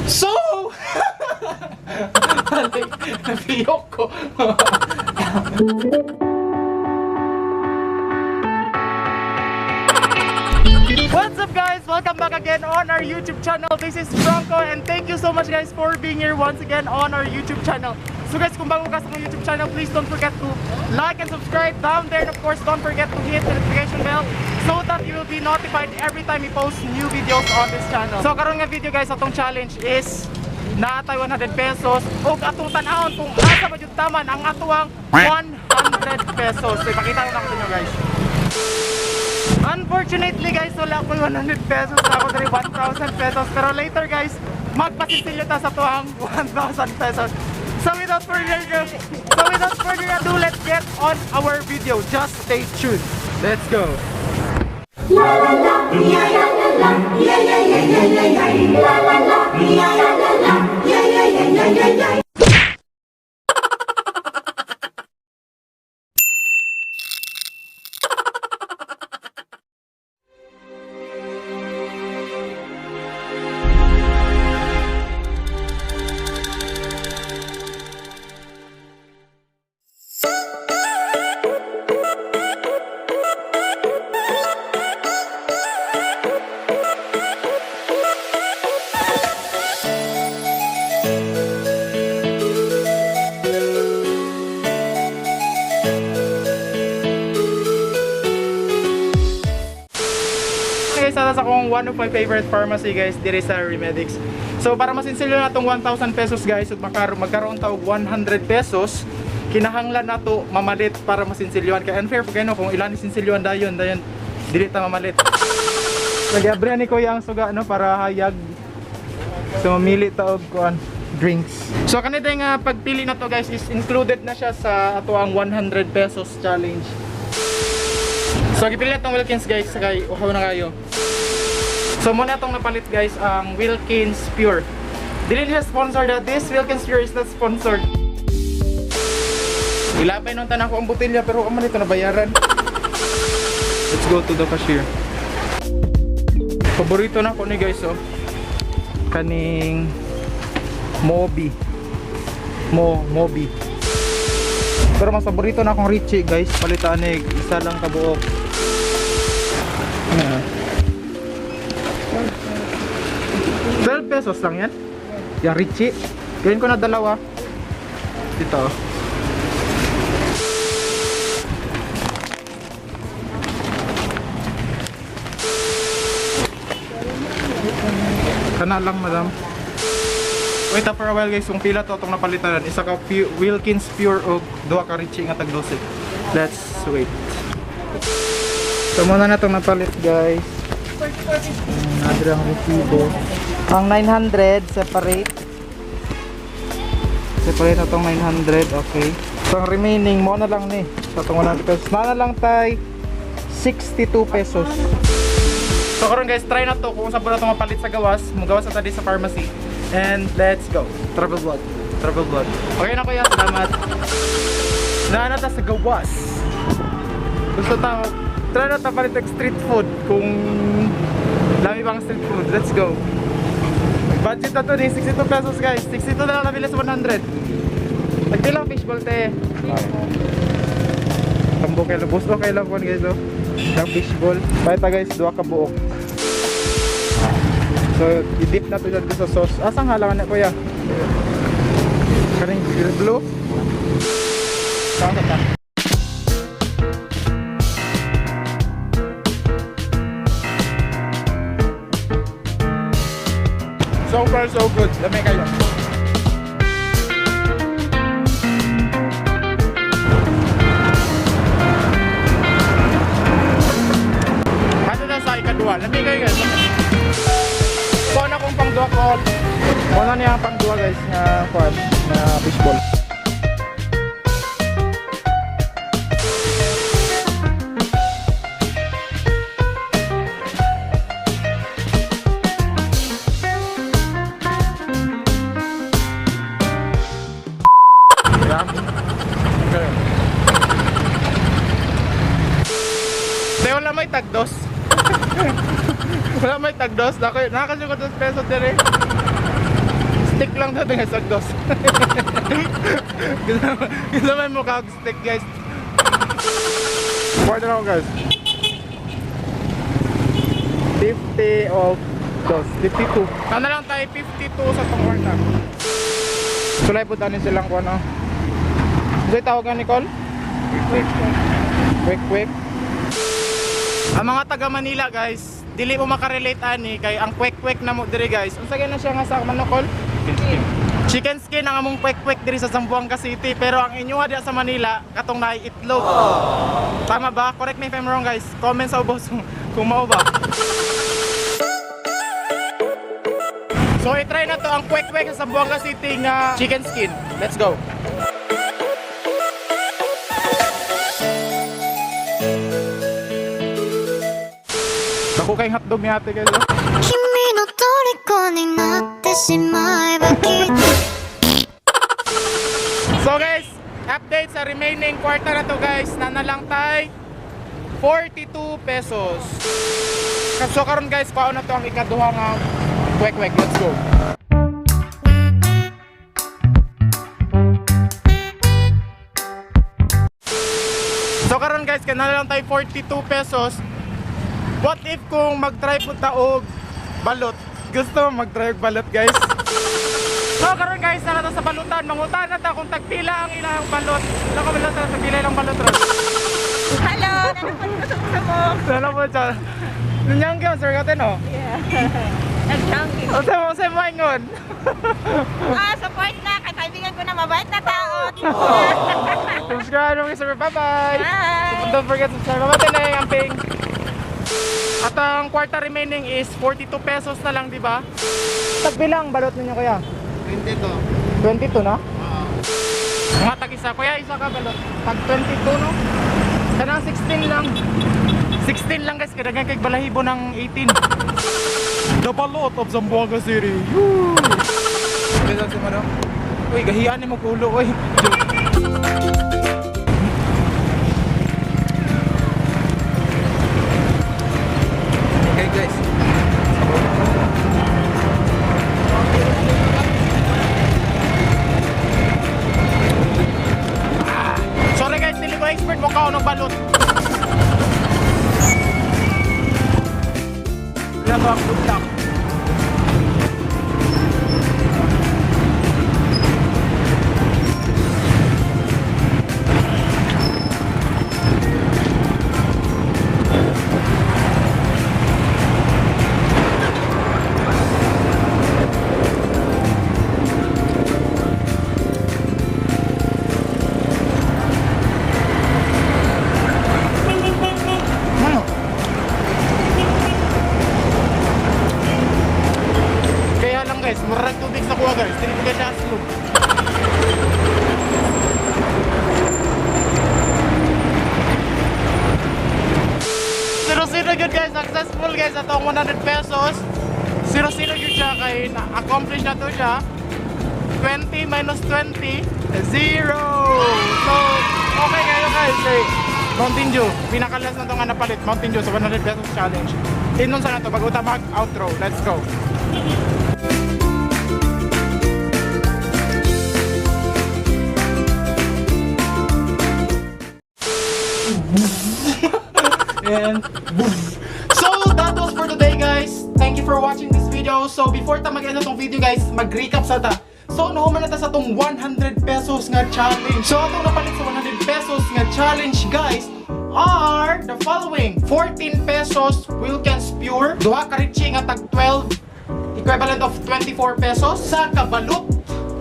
So, piyok ko. What's up, guys? Welcome back again on our YouTube channel. This is Franco and thank you so much, guys, for being here once again on our YouTube channel. So guys, kung bago ka sa akong YouTube channel, please don't forget to like and subscribe down there, and of course, don't forget to hit the notification bell so that you will be notified every time we post new videos on this channel. So karon nga video, guys, atong challenge is naatay 100 pesos ug atong tan-awon kung asa ba jud taman ang atuang 100 pesos. So ipakita ko na ko sa inyo, guys. Unfortunately, guys, wala ko 100 pesos na ako diri 1,000 pesos. Pero later, guys, magpasisilyo ta sa tuang 1,000 pesos. So without further ado, let's get on our video. Just stay tuned. Let's go. La la la, yeah la la la, yeah yeah yeah yeah yeah yeah. La la la, yeah la la la, yeah yeah yeah yeah yeah yeah. Guys, sa akong one of my favorite pharmacy, guys, diri sa Remedics. So para masinsilyo na tong 1,000 pesos, guys, ug magkaroon ta og 100 pesos, kinahanglan nato mamalit para masinsilyohan kay unfair pag kung ilan ni sinsilyohan dayon dayon dili ta mamalit. Nagyabre ni kuya ang suga, no, para hayag. So mamili ta og kuan drinks. So kanita nga pagpili na to, guys, is included na siya sa ato ang 100 pesos challenge. So gipili na tong Wilkins, guys, kay uhaw na kayo. So muna itong napalit, guys, ang Wilkins Pure. Dili siya sponsored ah. This Wilkins Pure is not sponsored. Ilabay nung tanan ko ang botelya pero aman ito nabayaran. Let's go to the cashier. Paborito na ko ni, guys, oh. Kaning Mobi. Mobi. Pero mas paborito na akong Richie, guys. Palitan ni isa lang kabuok. Ano? 12 pesos lang yan? Yung Richie. Gawin ko na dalawa. Dito. Oh. Kana lang, madam. Wait up for a while, guys, kung pila to itong napalitan. Isa ka Wilkins Pure o duha ka Richie nga tag 12. Let's wait. So muna na itong napalit, guys. Nadra ang resibo. Ang 900 separate. Separate na itong 900, okay. So ang remaining mo na lang ni sa itong 100 pesos. Na lang tay 62 pesos. So karon, guys, try na to kung saan na ito mapalit sa gawas. Mugawas na tadi sa pharmacy. And let's go. Travel vlog. Travel vlog. Okay na, kuya, salamat. Naa na ta sa gawas. Gusto ta, try na ta palit og street food kung lami bang street food. Let's go. Budget na to ni 62 pesos, guys. 62 na lang nabili sa 100. Nagpilang fishball, te? Tambo kay lubos okay lang po, guys, oh. Ng fishball. Pakita, guys, duha ka buok. So, i-dip na to dyan sa sauce. Asang halangan na, kuya? Kaning blue? Saan ka? So far, so good. Lami kayo. Ano na sa ikaduha? Lami kayo, guys. Kuha na kong pangduha ko. Kuha na niya ang pangduha, guys, na kuan na fishball. Diba? Okay. Te, wala may tagdos. Wala may tagdos. Nako, nakasyo ko 2 pesos dire. Kulang na guys, og dos. Gusto may mukha og steak, guys. Order ako, guys. 50 of dos. 52. Ano lang tayo, 52 sa tong order. Sulay po tanin silang kuno. Ano tawag nga, Nicole? Quick, quick. Quick. Ang mga taga Manila, guys, dili mo makarelate ani kay ang kwek-kwek na mo diri, guys. Unsa na siya nga sa manokol? Chicken skin ang among kwek-kwek diri sa Zamboanga City, pero ang inyo diya sa Manila katong naay itlog. Tama ba? Correct me if I'm wrong, guys. Comment sa ubos kung mao ba. So i-try na to ang kwek-kwek sa Zamboanga City nga chicken skin. Let's go. Dako kay hotdog ni ate, guys. Oh. 君の虜になってしまえばきっと So guys, update sa remaining kwarta na to, guys, na nalang tay 42 pesos. So karon guys, paon na to ang ikaduha nga kwek-kwek. Let's go. So karon guys, kana lang tay 42 pesos. What if kung mag-try po ta og balot? Gusto mo mag-try og balot, guys? So karon guys, nara ta sa balutan, mangutan na ta kung tagpila ang ilang balot. Ilang ka balot ra, tagpila ilang balot ra. Hello! Nanapon ko sa mo. Sana po siya. Nunyang gyud sir katen oh. Yeah. Nag-chunky. Unsa mo sa maingon? Ah, support na. Kay kaibigan ko na mabait na tao. Subscribe na sir. Bye-bye. Bye! Don't forget to subscribe. Bye-bye na amping. At ang kwarta remaining is 42 pesos na lang, di ba? Tagpila ang balot ninyo kuya? 22. 22 na? Mga tag-isa. Kuya, isa ka balot. Tag 22, no? Kanang 16 lang. 16 lang guys, kadagan kay balahibo ng 18. The balot of Zamboanga City. Woo! Kaya si Mano. Uy, gahiyan ni mo kulo, uy. Okay guys. Sorry guys, dili ko expert mo kao ng balot. Ito ang good luck. Ano? Kaya lang guys, murag tubig sa kuha guys. Dili ko guys aslog. Zero zero good guys, successful guys atong 100 pesos. Zero zero yun siya kay na-accomplish na to siya. 20 minus 20, 0. So, okay kayo guys. Kay Mountain Dew, pinakalas na to nga napalit. Mountain Dew sa 100 pesos challenge. Tinon sa na to, bago ta mag-outro. Let's go. And boom. So, that was for today, guys. Thank you for watching this video. So, before ta mag-end na tong video, guys, mag-recap sa ta. So, nahuman na ta sa tong 100 pesos nga challenge. So, atong napalit sa 100 pesos nga challenge, guys, are the following. 14 pesos Wilkins Pure, duha ka ritchie nga tag 12, equivalent of 24 pesos sa kabalot,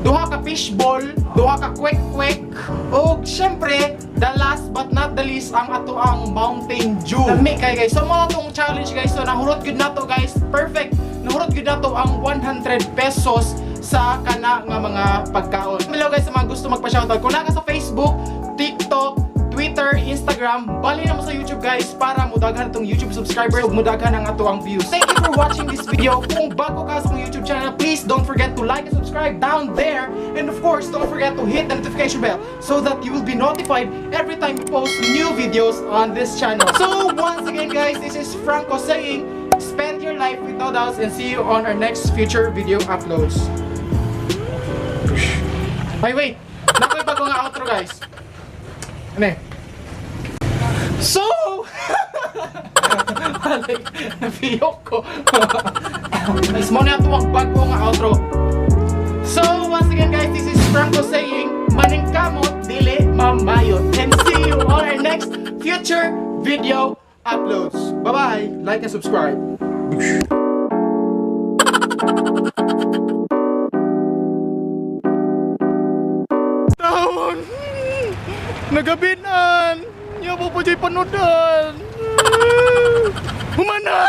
duha ka fishball, duha ka kwek-kwek, ug syempre, the last but not the least, ang ato ang Mountain Dew. Lami kay guys. So mga tong challenge guys, so nahurot gud nato guys. Perfect. Nahurot gud nato ang 100 pesos sa kana nga mga pagkaon. Hello guys sa mga gusto magpa-shoutout. Kung naa ka sa Facebook, TikTok, Twitter, Instagram, bali na mo sa YouTube guys para mudaghan itong YouTube subscribers ug mudaghan ang ato ang views. Thank you for watching this video. Kung bago ka sa akong YouTube channel, please don't forget to like and subscribe down there. And of course, don't forget to hit the notification bell so that you will be notified every time we post new videos on this channel. So once again guys, this is Franco saying, spend your life with no doubts and see you on our next future video uploads. Ay, wait! Nakoy bago nga outro, guys. Ano eh? So! Balik, nabiyok ko. Guys, mo na ito ang bago nga outro. So, once again guys, this is Franco saying, maningkamot, dili mamayot. And see you on our next future video uploads. Bye-bye! Like and subscribe. Taon! Nagabinan! Yabo po dyan panudan! Humana!